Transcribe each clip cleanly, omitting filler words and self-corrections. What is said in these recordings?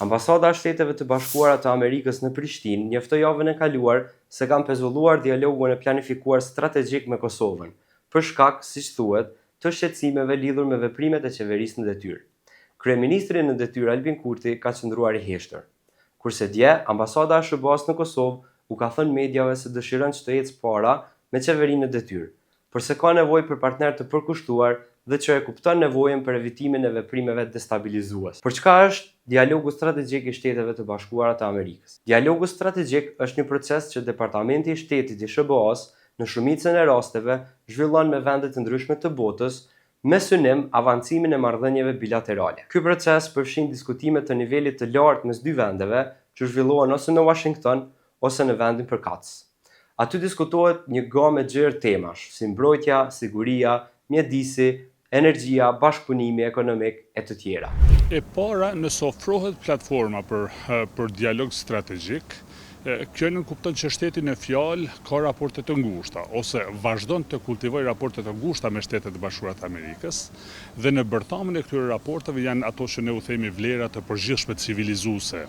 Ambasada e Shteteve të Bashkuara të Amerikës në Prishtinë njoftoi javën e kaluar se kanë pezulluar dialogun e planifikuar strategjik me Kosovën, për shkak, siç thuhet, të shqetësimeve lidhur me veprimet e qeverisë në detyrë. Kryeministri në detyrë Albin Kurti ka qëndruar i heshtur. Kurse dje, Ambasada e SHBA-së në Kosovë u ka thënë mediave se dëshiron që të ecë para me qeverinë në detyrë, por se ka nevojë për partnerë të përkushtuar dhe që e kupton nevojën për evitimin e veprimeve destabilizuese. Por çka është Dialogu Strategjik i Shteteve të Bashkuara të Amerikës? Dialogu Strategjik është një proces që Departamenti i Shtetit i SHBA-së në shumicën e rasteve zhvillon me vende të ndryshme të botës me synim avancimin e marrëdhënieve bilaterale. Ky proces përfshin diskutime të nivelit të lartë mes dy vendeve që zhvillohen ose në Uashington ose në vendin përkatës. Aty diskutohet një gamë e gjerë temash, si mbrojtja, siguria, mjedisi, energjia, bashkëpunimi ekonomik e të tjera. E para, nëse ofrohet platforma për për dialog strategjik, kjo nënkupton që shteti në fjalë ka raporte të ngushta ose vazhdon të kultivojë raporte të ngushta me Shtetet e Bashkuara të Amerikës dhe në bërthamën e këtyre raporteve janë ato që ne u themi vlera të përgjithshme civilizuese,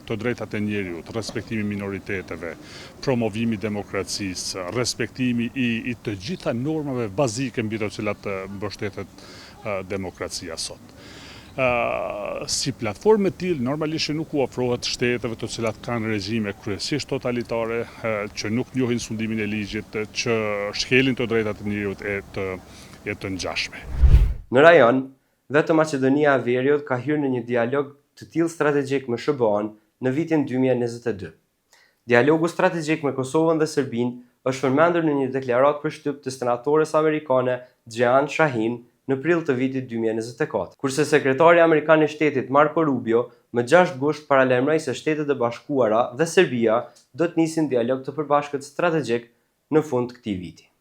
të drejtat e njeriut, respektimi i minoriteteve, promovimi i demokracisë, respektimi i i të gjitha normave bazike mbi të cilat mbështetet demokracia sot. Si platformë e tillë normalisht që nuk u ofrohet shteteve të cilat kanë regjime kryesisht totalitare, që nuk njohin sundimin e ligjit, që shkelin të drejtat e njeriut e të e të ngjashme. Në rajon, vetëm Maqedonia e Veriut ka hyrë në një dialog të tillë strategjik me SHBA-në në vitin 2022. Dialogu strategjik me Kosovën dhe Serbinë është përmendur në një deklaratë për shtyp të senatores amerikane Jeanne Shaheen në prill të vitit 2024. Kurse sekretari amerikan i shtetit Marco Rubio më 6 gusht paralajmëroi se Shtetet e Bashkuara dhe Serbia do të nisin dialog të përbashkët strategjik në fund të këtij viti.